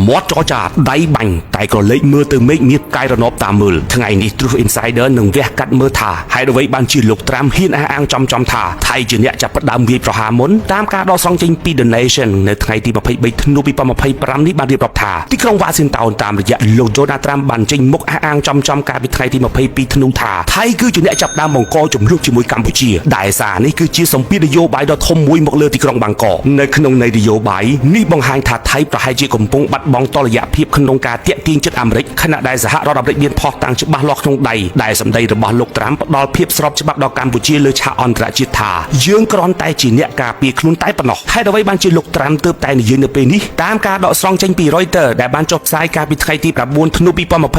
មាត់ចរចាដៃបាញ់តែក៏លេចមើលទៅមេឃមានផ្កាយរណបតាមមើលថ្ងៃនេះ Truth Insider នឹងវះកាត់មើលថាហេតុអ្វីបានជាលោកត្រាំហ៊ានអះអាងចំចំថាថៃជាអ្នកចាប់ផ្ដើមវាយប្រហារមុនតាមការដកស្រង់ចេញពី The Nation នៅថ្ងៃទី23ធ្នូ2025នេះបានរៀបរាប់ថាទីក្រុងវ៉ាស៊ីនតោនតាមរយៈលោក Donald Trump បានចេញមុខអះអាងចំចំកាលពីថ្ងៃទី22ធ្នូថាថៃគឺជាអ្នកចាប់ផ្ដើមបង្កជម្លោះជាមួយកម្ពុជាដែលសារនេះគឺជាសម្ពាធនយោបាយដ៏ធំមួយមកលើទីក្រុងបាងកកនៅក្នុងន័យនយោបាយនេះបង្ហាញថាថៃប្រហែលជាកំពុងបាត់បង់តុល្យភាពក្នុងការទាក់ទាញចិត្តអាមេរិកខណៈដែលសហរដ្ឋអាមេរិកមានភស្តុតាងច្បាស់លាស់ក្នុងដៃដែលសម្ដីរបស់លោកត្រាំផ្ដល់ភាពស្របច្បាប់ដល់កម្ពុជាលើឆាកអន្តរជាតិថាយើងគ្រាន់តែជាអ្នកការពារខ្លួនតែប៉ុណ្ណោះហេតុអ្វីបានជាលោកត្រាំទើបតែនិយាយនៅពេលនេះតាមការដកស្រង់ចេញពី Reuters ដែលបានចុះផ្សាយកាលពីថ្ងៃទី9ធ្នូ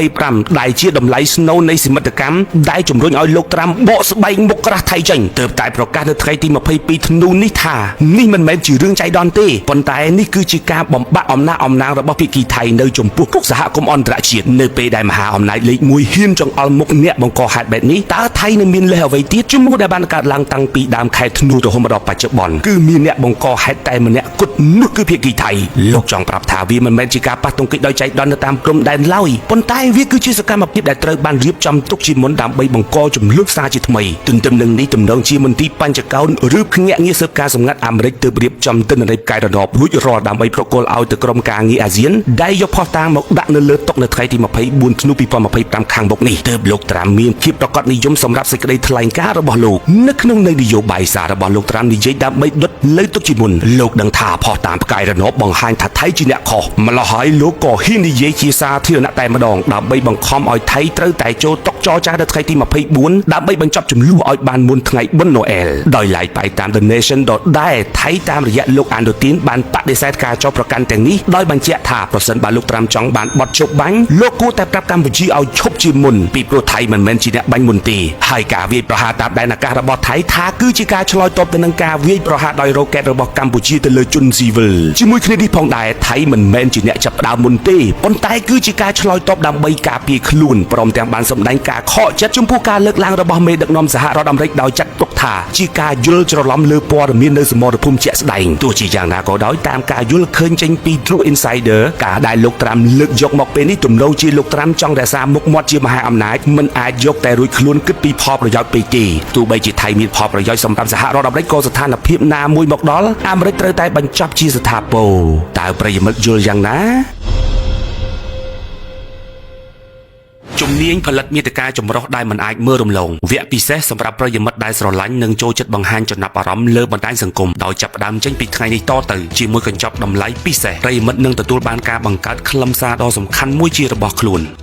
2025ដែលជាតម្លៃស្នូលនៃសមិទ្ធកម្មដែលជំរុញឲ្យលោកត្រាំបកស្បែកមុខក្រាស់ថៃចេញទើបតែប្រកាសនៅថ្ងៃទី22ធ្នូនេះថានេះមិនមែនជារឿងចៃដន្យទេប៉ុន្តែនេះគឺជាការបំបាក់អំណាចអំណាងរបស់ភាគីថៃនៅចំពោះមុខសហគមន៍អន្តរជាតិនៅពេលដែលមហាអំណាចលេខ1ហ៊ានចង្អុលមុខអ្នកបង្កហេតុបែបនេះតើថៃនឹងមានលេសអ្វីទៀតជំនួសដែលបានកើតឡើងតាំងពីដើមខែធ្នូរហូតមកដល់បច្ចុប្បន្នគឺមានអ្នកបង្កហេតុតែម្នាក់គត់នោះគឺភាគីថៃលោកចង់ប្រាប់ថាវាមិនមែនជាការប៉ះទង្គិចដោយចៃដន្យនៅតាមព្រំដែនឡើយប៉ុន្តែវាគឺជាសកម្មភាពដែលត្រូវបានរៀបចំទុកជាមុនដើម្បីបង្កជំលោះសារជាថ្មីទន្ទឹមនឹងនេះទំនងជាមន្ទីរបញ្ចកោណឬភ្នាក់ងារស៊ើបការសម្ងាត់អាមេរិកទើបរៀបចំទិន្នន័យផ្កាយរណបរួចរាល់ដើម្បីប្រគល់ឲ្យទៅក្រុមការងារអាស៊ានដែលយកភស្តុតាងមកដាក់នៅលើតុនៅថ្ងៃទី24ធ្នូ2025ខាងមុខនេះទើបលោកត្រាំមានភាពប្រកបនិយមសម្រាប់សេចក្តីថ្លែងការណ៍របស់លោកនៅក្នុងន័យនយោបាយសាររបស់លោកត្រាំនិយាយដើម្បីដុតលើទុកជាមុនលោកដឹងថាភស្តុតាងផ្កាយរណបបង្ហាញថាថៃជាអ្នកខុសម្ល៉េះហើយលោកក៏ហ៊ាននិយាយជាសាធារណៈតែម្ដងដើម្បីបង្ខំឲ្យថៃត្រូវតែចូលតុចរចានៅថ្ងៃទី24ដើម្បីបញ្ចប់ជម្លោះឲ្យបានមុនថ្ងៃបុណ្យណូអែលដោយឡែកបែកតាម The Nation ដដែលថៃតាមរយៈលោកអានដូទីនបានបដិសេធការចោទប្រកាន់ទាំងនេះដោយបញ្ជាក់ថាប្រសិនបើលោកត្រាំចង់បានបទជោគបាញ់លោកគួរតែប្រាប់កម្ពុជាឲ្យឈប់ជាមុនពីព្រោះថៃមិនមែនជាអ្នកបាញ់មុនទេហើយការវាយប្រហារតាមដែនអាកាសរបស់ថៃថាគឺជាការឆ្លើយតបទៅនឹងការវាយប្រហារដោយរ៉ុកែតរបស់កម្ពុជាទៅលើជនស៊ីវិលជាមួយគ្នានេះផងដែរថៃមិនមែនជាអ្នកចាប់ផ្ដើមមុនទេប៉ុន្តែគឺជាការឆ្លើយតបដើម្បីការពារខ្លួនព្រមទាំងបានសម្ដែងការខកចិត្តចំពោះការលើកឡើងរបស់មេដឹកនាំសហរដ្ឋអាមេរិកដោយចាត់ទុកថាជាការយល់ច្រឡំលើព័ត៌មាននៅសមរភូមិជាក់ស្ដែងទោះជាយ៉ាងណាក៏ដោយតាមការយល់ឃើញចេញពី True Insider ការដែលលោកត្រាំលើកយកមកពេលនេះទំនងជាលោកត្រាំចង់រក្សាមុខមាត់ជាមហាអំណាចមិនអាចយកតែរួចខ្លួនគិតពីផលប្រយោជន៍ពេកទេទោះបីជាថៃមានផលប្រយោជន៍សម្រាប់សហរដ្ឋអាមេរិកក៏ស្ថានភាពណាមួយមកដល់អាមេរិកត្រូវតែបញ្ចប់ជាស្ថាពរតើប្រិយមិត្តយល់យ៉ាងណាជំនាញផលិតមាតិកាចម្រុះដែលមិនអាចមើលរំលងវគ្គពិសេសសម្រាប់ប្រិយមិត្តដែលស្រឡាញ់និងចូលចិត្តបង្ហាញចំណាប់អារម្មណ៍លើបណ្ដាញសង្គមដោយចាប់ផ្ដើមចេញពីថ្ងៃនេះតទៅជាមួយកញ្ចប់តម្លៃពិសេសប្រិយមិត្តនឹងទទួលបានការបង្កើតខ្លឹមសារដ៏សំខាន់មួយជារបស់ខ្លួន។